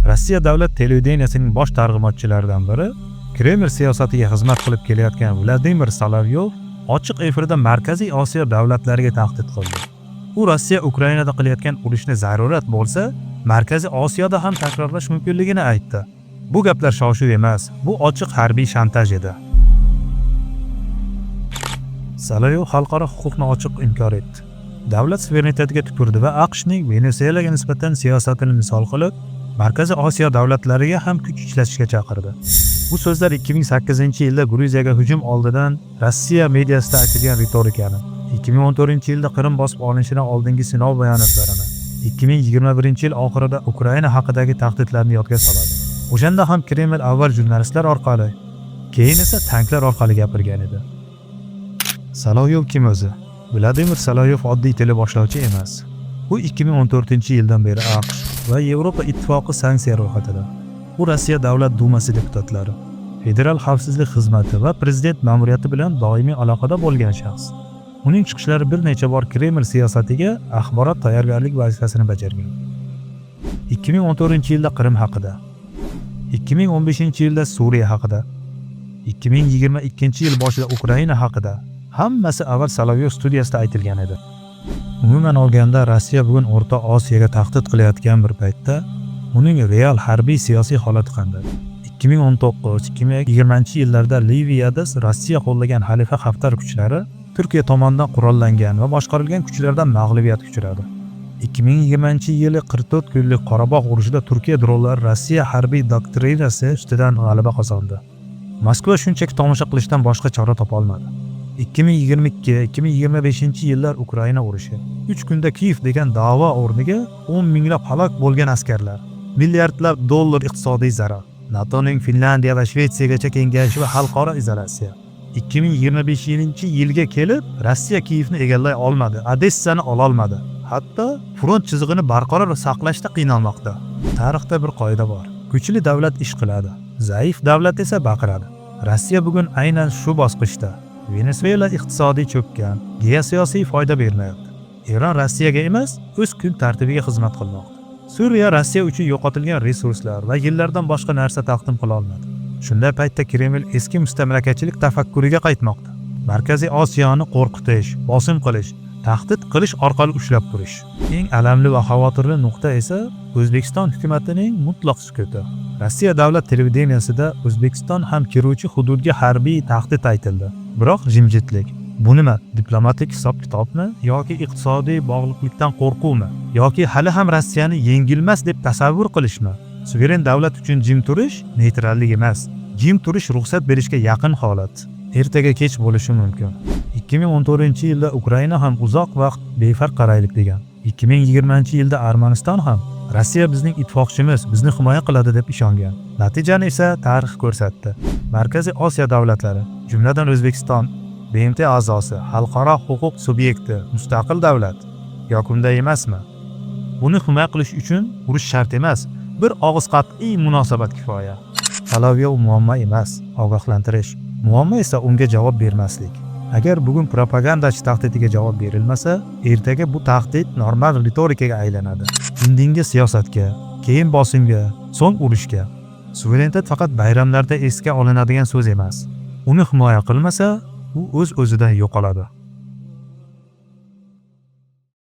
Rossiya davlat televideniyasining bosh targ'imotchilaridan biri, Kreml siyosatiga xizmat qilib kelayotgan Vladimir Solovyov ochiq efirda Markaziy Osiyo davlatlariga tahdid qildi. U Rossiya Ukrainada qilayotgan urushni zarurat bo'lsa, Markaziy Osiyoda ham takrorlash mumkinligini aytdi. Bu gaplar shoshuv emas, bu ochiq harbiy shantaj edi. Solovyov xalqaro huquqni ochiq inkor etdi. Davlat suverenitetiga tupurdi va AQShning Venesuelaga nisbatan siyosatini misol qilib, Markaziy Osiyo davlatlariga ham kuch ishlatishga chaqirdi. Bu so'zlar 2008-yilda Gruziyaga hujum oldidan Rossiya mediasida aytilgan ritorikani, 2014-yilda Qrim bosib olinishidan oldingi sinov bayonotlarini, 2021-yil oxirida Ukraina haqidagi tahdidlarni yodga soladi. O'shanda ham Kreml avval jurnalistlar orqali, keyin esa tanklar orqali gapirgan edi. Solovyov kim o'zi? Vladimir Solovyov oddiy teleboshlovchi emas. U 2014-yildan beri AQSh va Yevropa Ittifoqi sanksiya ro'yxatida. U Rossiya Davlat Dumasi deputatlari, Federal xavfsizlik xizmati va prezident ma'muriyati bilan doimiy aloqada bo'lgan shaxs. Uning chiqishlari bir necha bor Kreml siyosatiga axborot tayyorgarlik vazifasini bajargan. 2014-yilda Qrim haqida, 2015-yilda Suriya haqida, 2022-yil boshida Ukraina haqida, hammasi avval Solovyov studiyasida aytilgan edi. Umuman olganda, Rossiya bugun O'rta Osiyoga tahdid qilayotgan bir paytda uning real harbiy siyosiy holati qanday? 2019-2020 yillarda Liviyada Rossiya qo'llagan Xalifa Haftar kuchlari Turkiya tomonidan qurollangan va boshqarilgan kuchlardan mag'lubiyatga uchradi. 2020-yili 44 kunlik Qorabog' urushida Turkiya dronlari Rossiya harbiy doktrinasi ustidan g'alaba qozondi. Moskva shunchaki tomosha qilishdan boshqa chora topolmadi. 2022-2025 yillar Ukraina urushi. 3 kunda Kiyev degan da'vo o'rniga 10 minglab halok bo'lgan askarlar, milliardlab dollar iqtisodiy zarar, NATOning Finlandiya va Shvetsiyagacha kengayishi va xalqaro izolyatsiya. 2025-yilga kelib Rossiya Kiyevni egallay olmadi, Odessani ololmadi. Hatto front chizig'ini barqaror saqlashda qiynalmoqda. Tarixda bir qoida bor. Kuchli davlat ish qiladi, zaif davlat esa baqiradi. Rossiya bugun aynan shu bosqichda. Venesuela iqtisodiy cho'kkan, geosiyosiy foyda bermayapti. Eron Rossiyaga emas, o'z kun tartibiga xizmat qilmoqda. Suriya Rossiya uchun yo'qotilgan resurslar va yillardan boshqa narsa taqdim qila olmadi. Shunday paytda Kreml eski mustamlakachilik tafakkuriga qaytmoqda. Markaziy Osiyoni qo'rqitish, bosim qilish, tahdid qilish orqali ushlab turish. Eng alamli va xavotirli nuqta esa O'zbekiston hukumatining mutlaq sukuti. Rossiya davlat televideniyasida O'zbekiston ham kiruvchi hududga harbiy tahdid aytildi. Biroq jimjitlik. Bu nima? Diplomatik hisob-kitobmi yoki iqtisodiy bog'liqlikdan qo'rquvmi yoki hali ham Rossiyani yengilmas deb tasavvur qilishmi? Suveren davlat uchun jim turish neytrallik emas. Jim turish ruxsat berishga yaqin holat. Ertaga kech bo'lishi mumkin. 2014-yilda Ukraina ham uzoq vaqt befarq qaraylik degan. 2020-yilda Armaniston ham Rossiya bizning ittifoqchimiz, bizni himoya qiladi deb ishongan. Natijani esa tarix ko'rsatdi. Markaziy Osiyo davlatlari, jumladan O'zbekiston, BMT a'zosi, xalqaro huquq subyekti, mustaqil davlat yoki unday emasmi? Buni himoya qilish uchun urush shart emas, bir og'iz qat'iy munosabat kifoya. Solovyov muammo emas, ogohlantirish. Muammo esa unga javob bermaslik. Agar bugun propagandachi tahdidiga javob berilmasa, ertaga bu tahdid normal ritorikaga aylanadi. Indinga siyosatga, keyin bosimga, so'ng urushga. Suverenitet faqat bayramlarda esga olinadigan so'z emas. Uni himoya qilmasa, u o'z-o'zidan yo'qoladi.